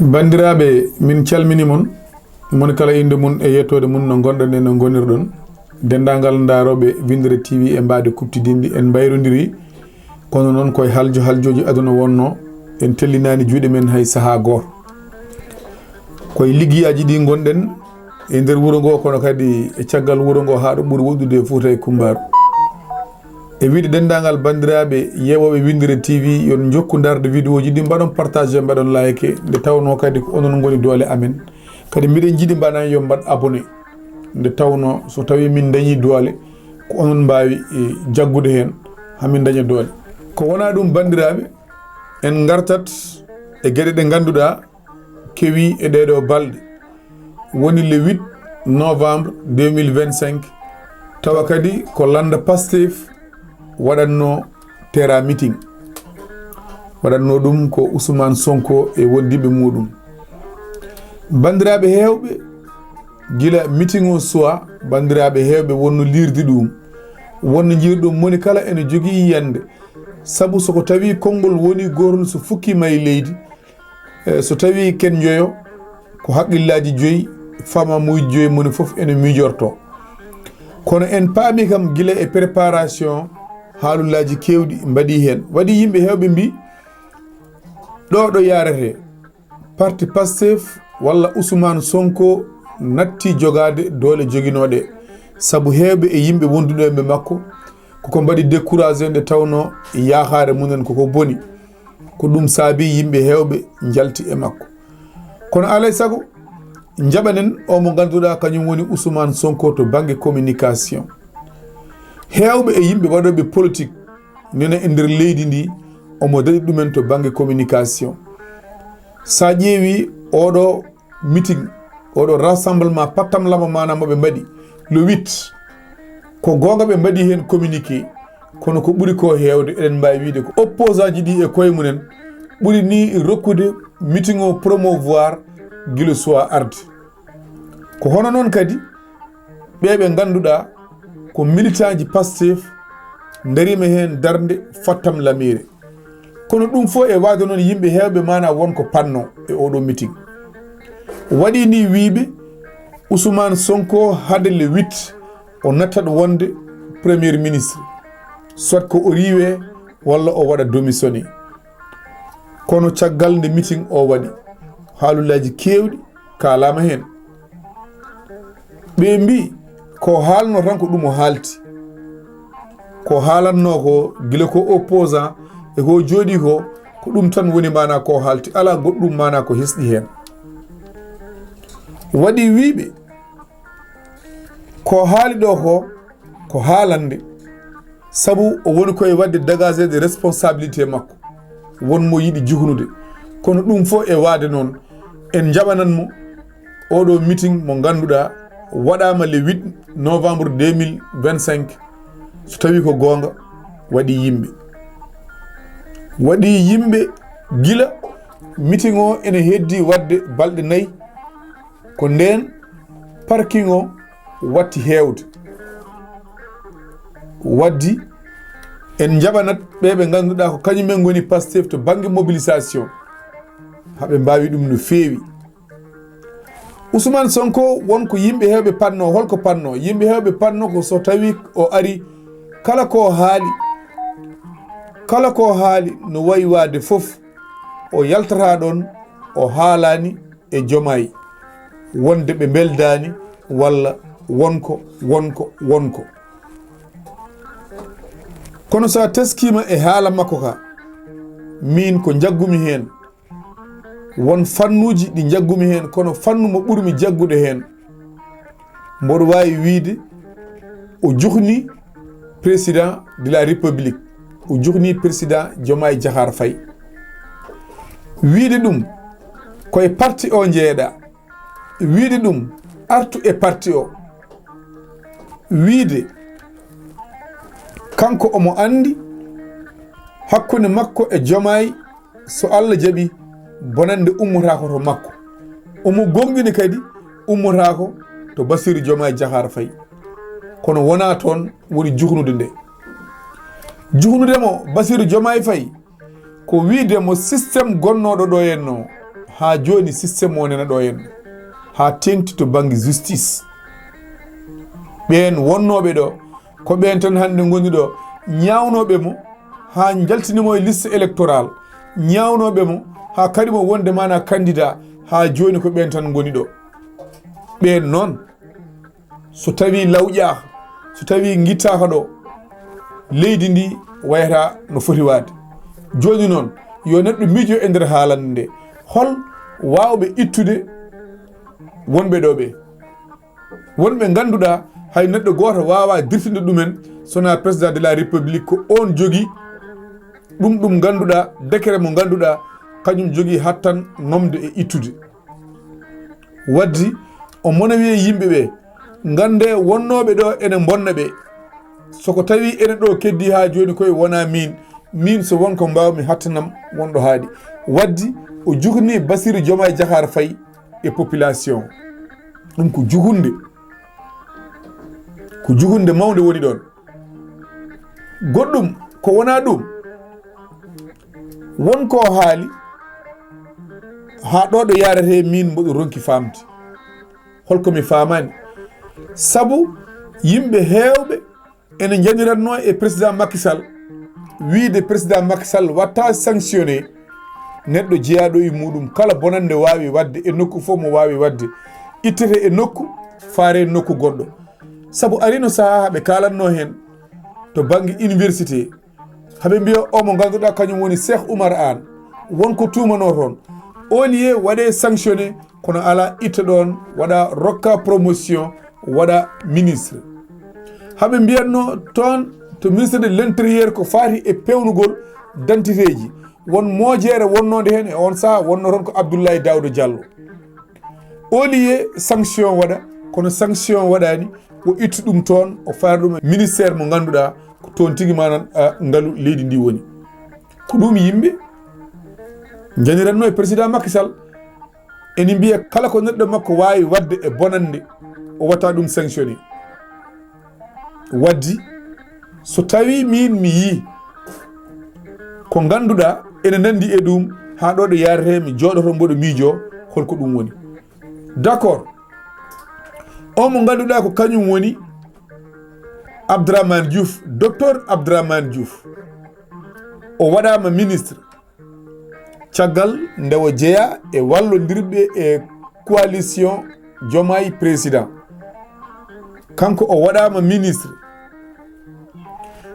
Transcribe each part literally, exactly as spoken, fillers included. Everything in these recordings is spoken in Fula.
Banndiraaɓe, min calmini mon, mon kala innde mum e yettoode mum, no ngonɗon e no ngonirɗon. Denndaangal ndaarooɓe Winndere T V e mbaadi kuɓtidinɗi, en mbayrondiri. Kono noon, koye haljo haljooji aduna wonnoo, en tellinaani juuɗe men hay sahaa gooto. Koye liggeyaaji ɗi ngonɗen e nder wuro ngo, kono kadi e caggal wuro ngo, haa ɗo ɓuri woɗɗude e Fuuta e Kummbaaru. E wiyde denndaangal banndiraaɓe yeewooɓe Winndere T V, yo on njokku ndaarde vidéoji ɗi, mbaɗon partage, mbaɗon like, nde tawnoo kadi ko onon ngoni doole amen. Kadi mbiɗen njiɗi mbaɗan yo mbaɗ abonné, nde tawnoo so tawii min ndañii doole, ko onon mbaawi, e, jaggude heen haa min ndaña doole. Ko wonaa ɗum, banndiraaɓe, en ngartat e geɗe ɗe ngannduɗaa kewi e ɗeeɗoo balɗe, woni le huit novembre deux mille vingt-cinq, tawa kadi ko lannda Pastef waɗatnoo terrain meeting. Waɗatnoo ɗum ko Ousmane Sonko e wondiiɓe muɗum. Banndiraaɓe heewɓe, gila meeting o suwaa, banndiraaɓe heewɓe wonno liirde ɗum, wonno njiyruɗon moni kala ene jogii yiyannde. Sabu so ko tawii konngol woni gootol, so fukkiima e leydi, e, so tawii ken njoyo, ko haqqillaaji joyi, faamaamuuji joyi, moni fof ene miijortoo. Kono en paami kam gila e préparation, haalullaaji keewɗi mbaɗii heen. Waɗi yimɓe heewɓe mbii, ɗo ɗo yaaretee, parti Pastef walla Ousmane Sonko natti jogaade doole joginooɗe, sabu heewɓe e yimɓe wonduɓe e makko koko mbaɗi découragé nde tawnoo yaakaare mumen koko boni. Ko ɗum saabi yimɓe heewɓe njalti e makko. Kono alaa e sago, njaɓanen o mo ngannduɗaa kañum woni Ousmane Sonko to bannge communication. Heewɓe e yimɓe waɗooɓe politique nene e nder leydi ndi, omo daɗi ɗumen to bannge communication. Sa ƴeewi oɗo meeting, oɗo rassemblement pattamlama, maanaam mo ɓe mbaɗi le huit, ko goonga ɓe mbaɗi heen communiqué, kono ko ɓuri ko heewde, eɗen mbaawi wiyde ko opposant ji ɗi e koye mumen ɓuri ni rokkude meeting o promouvoir gila suwaa arde. Ko hono noon kadi ɓe ɓe ngannduɗaa ko militant ji Pastef ndariima heen darnde fattamlamiire. Kono ɗum fof e waade noon, yimɓe heewɓe maanaa won ko panno e oɗo meeting. Waɗi ni wiyɓe Ousmane Sonko hade le huit o nattat wonde premier ministre, soit ko o riiwe walla o waɗa démissionné. Kono caggal nde meeting o waɗi, haalullaaji keewɗi kaalaama heen. Ɓe mbii ko haalno tan ko ɗum o haalti. Ko haalatnoo ko gila ko opposant e ko jooɗii ko, ko ɗum tan woni maanaa ko haalti, alaa goɗɗum maanaa ko hesɗi heen. Waɗi wiyɓe ko haali ɗo ko, ko haalande, sabu o woni koye waɗde dégagé de responsabilité makko, won mo yiɗi juknude. Kono ɗum fof e waade noon, en njaɓanan mo oɗo meeting mo ngannduɗaa waɗaama le huit novembre deux mille vingt-cinq, so tawii ko goonga, waɗi yimɓe. Waɗi yimɓe gila meeting o ene heddi waɗde balɗe nayi, ko ndeen parking o watti heewde. Waddi en njaɓanat ɓe ɓe ngannduɗaa ko kañumen ngoni Pastef to bannge mobilisation, haɓe mbaawi ɗum no feewi. Ousmane Sonko won ko yimɓe heewɓe panno. Holko panno? Yimɓe heewɓe panno ko so tawi o ari, kala ko haali, kala ko haali no wayi waade fof, o yaltata ɗon, o haalani e Jomaay wonde ɓe mbeldaani walla wonko, wonko, wonko. Kono so a teskiima e haala makko ka, miin ko njaggumi heen, won fannuuji ɗi njaggumi heen, kono fannu mo ɓurmi jaggude heen, mboɗo waawi wiyde o juhni président de la République, o juhni président Diomaye Diakhar Faye. Wiyde ɗum koye parti o njeeɗa, wiyde ɗum artu e parti o, wiyde kanko omo anndi hakkunde makko e Diomaye, so Allah jaɓi, bonannde ummotaako to makko. Omo goongɗini kadi ummotaako to Bassirou Diomaye Diakhar Faye. Kono wonaa toon woni juhnude nde. Juhnude mo Bassirou Diomaye Faye ko wiyde mo système gonnooɗo ɗo henno, Haa jooni, système o nena ɗo en, haa teeŋti to bannge justice. Ɓeen wonnooɓe ɗo, ko ɓeen tan hannde ngoni ɗo ñaawnooɓe mo, haa njaltini mo e liste électorale, ñaawnooɓe mo, haa kaɗi mo wonde maanaa candidat, haa jooni ko ɓeen tan ngoni ɗo. Ɓeen noon, so tawii lawƴaaka, so tawii ngittaaka ɗo, leydi ndi wayata no foti waade. Jooni noon, yo neɗɗo miijo e nder haalande nde, hol waawɓe ittude wonɓe ɗo ɓe? Wonɓe ngannduɗaa hay neɗɗo gooto waawaa dirtinde ɗumen, so wonaa président de la République, ko oon jogii ɗum, ɗum ngannduɗaa, décret mo ngannduɗaa, kañum jogii hattan nomde e ittude. Waddi, o mona wiye yimɓe ɓe, ngannde wonnooɓe ɗo ene mbonna ɓe. So ko tawi ene ɗo keddi haa jooni koye wonaa miin, miin so won ko mbaawmi hattanam wonɗo haaɗi. Waddi, o jukni Bassirou Diomaye Diakhar Faye e population. Ɗum ko jukunde. Ko jukunde mawnde woni ɗoon. Goɗɗum ko wonaa ɗum. Won ko haali, haa ɗo ɗo yaarete miin mboɗo ronki faamde. Holko mi faamaani? Sabu yimɓe heewɓe ene njaniratnoo e président Macky Sall, wiide président Macky Sall watta sanctionné neɗɗo jeyaaɗo e muɗum, kala bonannde waawi waɗde e nokku fof mo waawi waɗde, ittete e nokku, faare nokku goɗɗo. Sabu arino sahaa ɓe kaalatnoo heen to bannge université, haɓe mbiya o mo ngannduɗaa kañum woni Cheikh Oumar Anne, won ko tuumanoo toon. Au lieu waɗee sanctionné, kono alaa, itta ɗoon, waɗa rokka promotion, waɗa ministre. Haɓe mbiyatnoo toon to ministre de l'intérieur ko faati e peewnugol dentité ji. Won moojeere wonnoonde heen e oon sahaa, wonnoo toon ko Abdoulaye Daouda Diallo. Au lieu sanction waɗa, kono sanction waɗaani, o ittu ɗum toon, o faara ɗum e ministère mo ngannduɗaa ko toon tigi manan, ah, ngalu leydi ndi woni. Ko ɗum yimɓe njaniratnoo e président Macky Sall. Ene mbiya kala ko neɗɗo makko waawi waɗde e bonannde, o watta ɗum sanctionné. Waddi, so tawii miin mi yii ko ngannduɗaa ene nanndi e ɗum, haa ɗo ɗo yaarete mi jooɗoto mboɗo miijoo holko ɗum woni. D'accord. O mo ngannduɗaa ko kañum woni Abdourahmane Diouf, docteur Abdourahmane Diouf. O waɗaama ministre caggal nde o jeyaa e wallondirɓe e coalition Diomaye Président. Kanko o waɗaama ministre.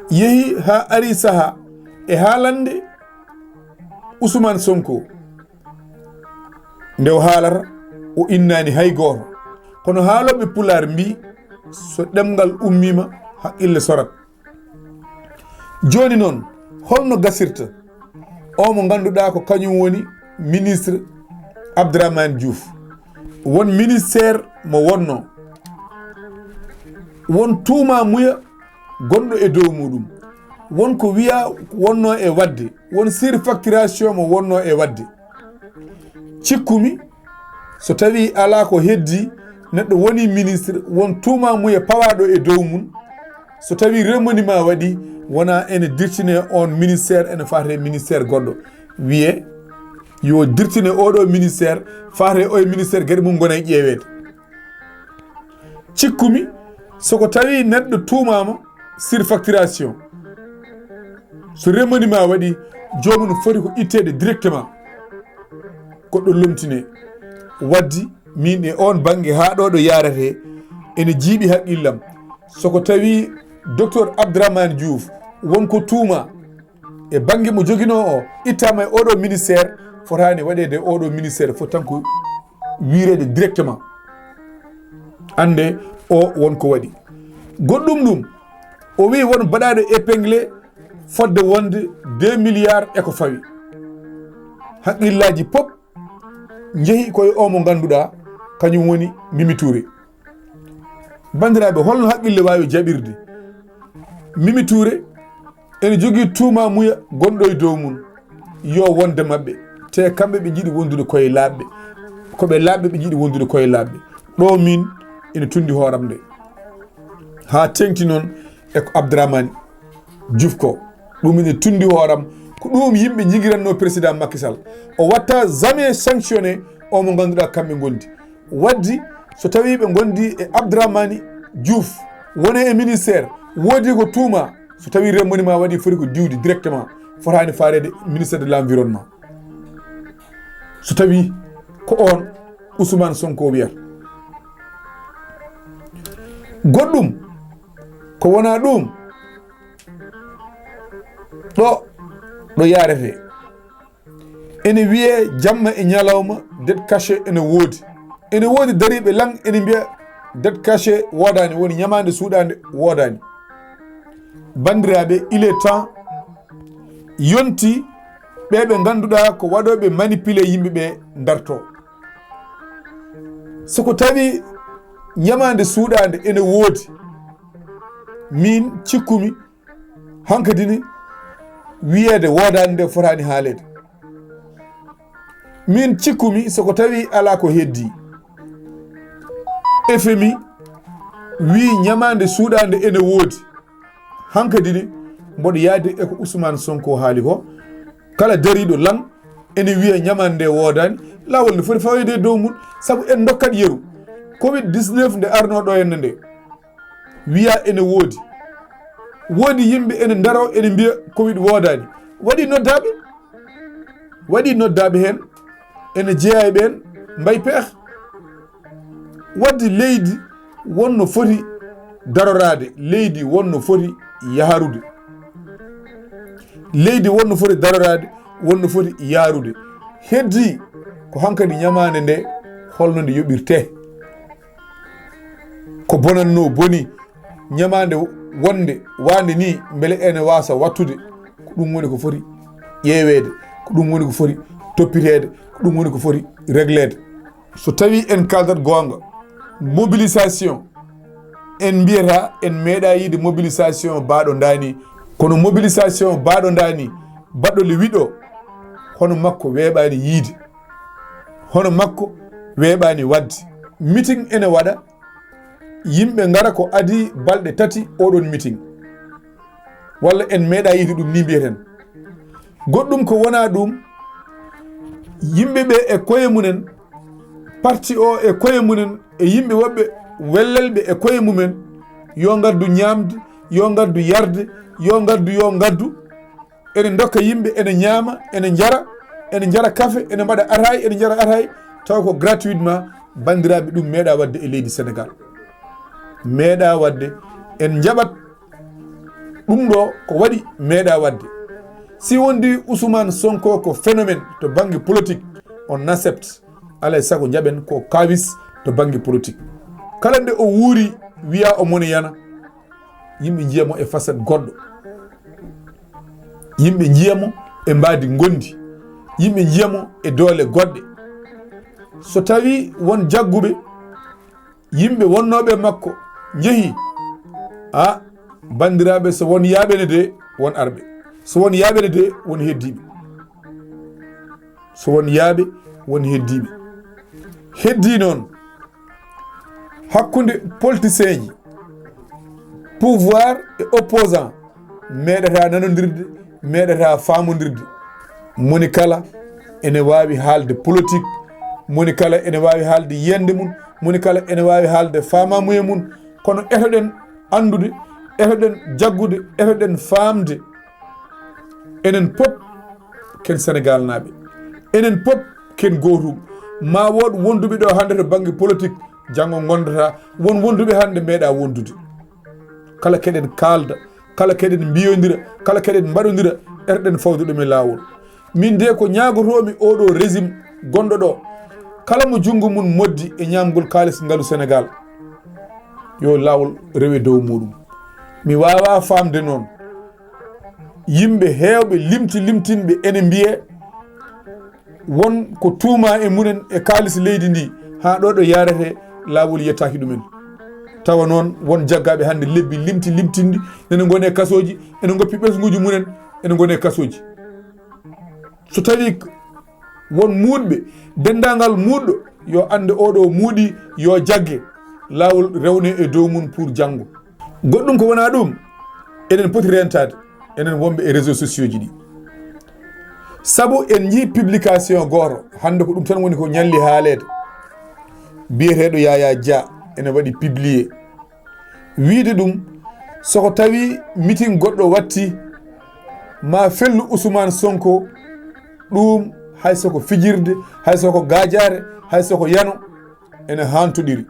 Yehi haa ari sahaa e haalande Ousmane Sonko. Nde o haalata, o innaani hay gooto. Kono haalooɓe Pulaar mbii, so ɗemngal ummiima, haqqille sorat. Jooni noon, holno gasirta? O mo ngannduɗaa ko kañum woni ministre Abdourahmane Diouf. Won ministère mo wonnoo. Won tuumamuya gonɗo e dow muɗum. Won ko wiya wonnoo e waɗde. Won surfacturation mo wonnoo e waɗde. Cikkumi, so tawii alaa ko heddii, neɗɗo wonii ministre, won tuumamuya pawaaɗo e dow mum, so tawii remaniement waɗii, wonaa ene dirtine oon ministère, ene faate ministère goɗɗo. Wiyee, yo dirtine ooɗo ministère, faate oye ministère, geɗe mum ngona e ƴeeweede. Cikkumi, so ko tawii neɗɗo tuumaama surfacturation, so remaniement waɗii, joomum foti ko itteede directement. Goɗɗo lomtine. Waddi, miin e oon bannge haa ɗo ɗo yaarete, ene jiiɓi haqqillam. So ko tawii docteur Abdourahmane Diouf won ko tuuma e bannge mo joginoo o, ittaama e oɗo ministère, fotaani waɗeede e oɗo ministère, foti tan ko wiireede directement. Annde o won ko waɗi. Goɗɗum ɗum, o wii won baɗaaɗo épinglé fodde wonde deux milliards e ko fawi. Haqqillaaji pop njehi koye o mo ngannduɗaa, kañum woni Mimi Touré. Banndiraaɓe, holno haqqille waawi jaɓirde? Mimi Touré ene jogii tuumamuya gonɗo e dow mum, yo wonde maɓɓe, te kamɓe ɓe njiɗi wondude koye laaɓɓe, ko ɓe laaɓɓe ɓe njiɗi wondude koye laaɓɓe. Ɗo min ene tundi hooram nde. Haa teeŋti noon e ko Abdourahmane Diouf ko. Ɗum ene tundi hooram, Ko ɗum yimɓe njigiranno président Macky Sall. O watta jamais sanctionné o mo ngannduɗaa kamɓe ngondi. Waddi so tawi ɓe ngondi e Abdourahmane Diouf, wone e ministère, woodi ko tuuma, so tawi remmonima waɗi foti ko diwde directement, fotaani faareede ministère de l'environnement. So tawi ko on Ousmane Sonko wiyata. Goɗɗum ko wona ɗum, ɗo, ɗo yarete. Ene wiyee jamma e ñalawma, dette cachée ene woodi. Ene woodi dariiɓe lan ene mbiya dette cachée woodaani, woni ñamaande suuɗaande woodaani. Banndiraaɓe, il est temps, yonti ɓe ɓe ngannduɗaa ko waɗooɓe manipuler yimɓe ɓe ndarto. So ko tawi ñamaande suuɗaande ene woodi, min cikkumi hankadi ni wiyeede woodaani nde fotaani haaleede. Min cikkumi so ko tawi alaa ko heddi. F M I wii ñamaande suuɗaande ene woodi. Hankadi ni mboɗo yaadi e ko Ousmane Sonko haali ko. Kala dariiɗo lan ene wiya ñamaande nde woodaani, laawol ne foti faweede e dow mum, sabu en ndokkat yeru. Covid dix-neuf nde arnoo ɗo henne nde, wiya ene woodi. Woodi yimɓe ene ndaro ene mbiya covid woodaani. Waɗi noddaaɓe, waɗi noddaaɓe heen ene jeyaa e ɓeen mbay peex. Wadde leydi wonno foti daroraade, leydi wonno foti yaharude. Leydi wonno foti daroraade, wonno foti yaarude. Heddi ko hankadi ñamaande nde, holno nde yoɓirtee. Ko bonannoo boni, ñamaande wonde waande ni mbele ene waasa wattude, ko ɗum woni ko foti ƴeeweede, ko ɗum woni ko foti toppiteede, ko ɗum woni ko foti regleede. So tawi en kaldat goonga, mobilisation en mbiyata en meeɗa yiide mobilisation baaɗo ndaani, kono mobilisation baaɗo ndaani, baɗɗo le wiɗo, hono makko weeɓaani yiide, hono makko weeɓaani waɗde. Meeting ene waɗa, yimɓe ngara ko adii balɗe tati oɗon meeting. Walla en meeɗa yiide ɗum ni mbiyeten. Goɗɗum ko wona ɗum, yimɓe ɓe e koye mumen, parti o e koye mumen, e yimɓe woɓɓe wellelɓe e koye mumen, yo ngaddu ñaamde, yo ngaddu yarde, yo ngaddu, yo ngaddu. Ene ndokka yimɓe, ene ñaama, ene njara, ene njara kafe, ene mbaɗa ataay, ene njara ataay, taw ko gratuitement, banndiraaɓe, ɗum meeɗa waɗde e leydi Sénégal. Meeɗa waɗde, en njaɓat ɗum ɗo ko waɗi meeɗa waɗde. Si wondi Ousmane Sonko ko phénomène to bannge politique, on accepte. Alay sago njaɓen ko kawis to bannge politique. Kala nde o wuuri wiya o moneyana, yimɓe njiya mo e facette goɗɗo. Yimɓe njiya mo e mbaadi ngondi. Yimɓe njiya mo e doole goɗɗe. So tawi won jagguɓe, yimɓe wonnooɓe makko njehi, a, banndiraaɓe, so won yaaɓe ne de, won arɓe. So won yaaɓe ne de, won heddiiɓe. So won yaaɓe, won heddiiɓe. Heddii noon, hakkunde politicienji, pouvoir e opposant, meeɗata nanondirde, meeɗata faamondirde. Moni kala ene waawi haalde politique, moni kala ene waawi haalde yiyannde mum, moni kala ene waawi haalde faamaamuye mum, kono etoɗen anndude, etoɗen jaggude, etoɗen faamde. Enen pop ken Senegal naaɓe. Enen pop ken gootum. Ma wood wonduɓe ɗo hannde to bannge politique, janngo ngondata. Won wonduɓe hannde meeɗa wondude. Kala keɗen kaalda, kala keɗen mbiyondira, kala keɗen mbaɗondira, etoɗen fawde ɗum e laawol. Min de ko ñaagotoomi oɗo régime gonɗo ɗo, kala mo junngo mum moddi e ñaamgol kaalis ngalu Senegal, yo laawol rewe dow muɗum. Mi waawa faamde noon. Yimɓe heewɓe limti limtinɓe ene mbiyee won ko tuuma e mumen e kaalis leydi ndi, haa ɗo ɗo yaarete laawol yettaaki ɗumen. Tawa noon won jaggaaɓe hannde lebbi limti limtinɗi, ene ngoni e kasooji, ene ngoppi ɓesnguuji mumen, ene ngoni e kasooji. So tawi won muutɓe, denndaangal muutɗo, yo annde oɗo muuɗi, yo jagge, laawol rewne e dow mum pour janngo. Goɗɗum ko wona ɗum, eɗen poti reentaade, enen wonɓe e réseaux sociaux ji ɗi. Sabu en njii publication gooto, hannde ko ɗum tan woni ko ñalli haaleede. Biyeteeɗo Yaya Dia ene waɗi publié. Wiide ɗum, so ko tawi meeting goɗɗo watti, ma fellu Ousmane Sonko, ɗum hay so ko fijirde, hay so ko gaajaare, hay so ko yano, ene haantoɗiri.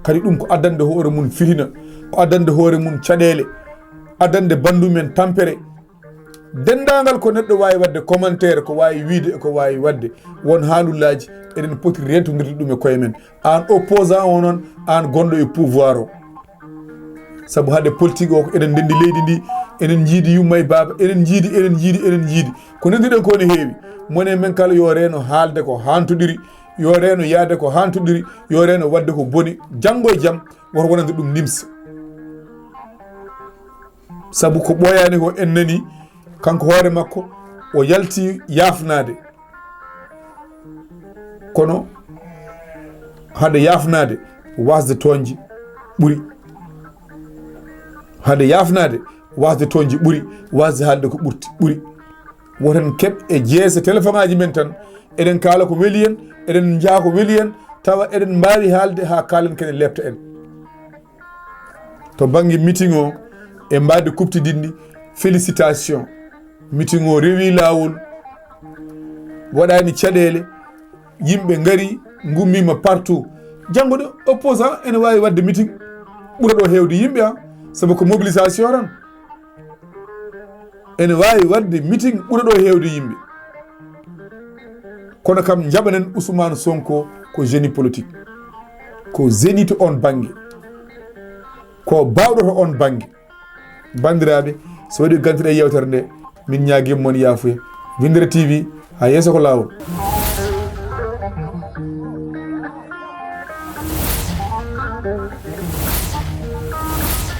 Kadi ɗum ko addande hoore mum fitina, ko addande hoore mum caɗeele, addande banndum en tampere. Denndaangal ko neɗɗo waawi waɗde commentaire, ko waawi wiide e ko waawi waɗde, won haalullaaji eɗen poti reentondirde ɗum e koye men. Aan opposant o noon, aan gonɗo e pouvoir o. Sabu hade politique o ko eɗen ndenndi leydi ndi, eɗen njiidi yumma e baaba, eɗen njiidi, eɗen njiidi, eɗen njiidi. Ko ndenndiɗen ko ne heewi. Mone men kala yo reeno haalde ko haantoɗiri, yo reeno yahde ko haantoɗiri, yo reeno waɗde ko boni. Janngo e jam, woto wonande ɗum nimsa. Sabu ko ɓooyaani ko en nani, kanko hoore makko, o yalti yaafnaade. Kono hade yaafnaade, waasde tooñde ɓuri. Hade yaafnaade, waasde tooñde ɓuri, waasde haalde ko ɓurti ɓuri. Woten keɓ e jeese téléphone aji men tan, eɗen kaala ko weli en, eɗen njaha ko weli en, tawa eɗen mbaawi haalde haa kaalen kene leepta en. To bannge meeting o, e mbaadi kuɓtidinɗi, félicitation. Meeting o rewi laawol, waɗaani caɗeele, yimɓe ngari, ngummiima partout. Janngo de, opposant ene waawi waɗde meeting ɓura ɗo heewde yimɓe, a, sabu ko mobilisation tan. Ene waawi waɗde meeting ɓura ɗo heewde yimɓe. Kono kam, njaɓanen Ousmane Sonko ko génie politique. Ko génie to on bannge. Ko baawɗo to on bannge. Banndiraaɓe, so waɗi gantiɗe yewtere nde, min ñaagii mon yaafuya. Winndere T V, haa yeeso ko laawol.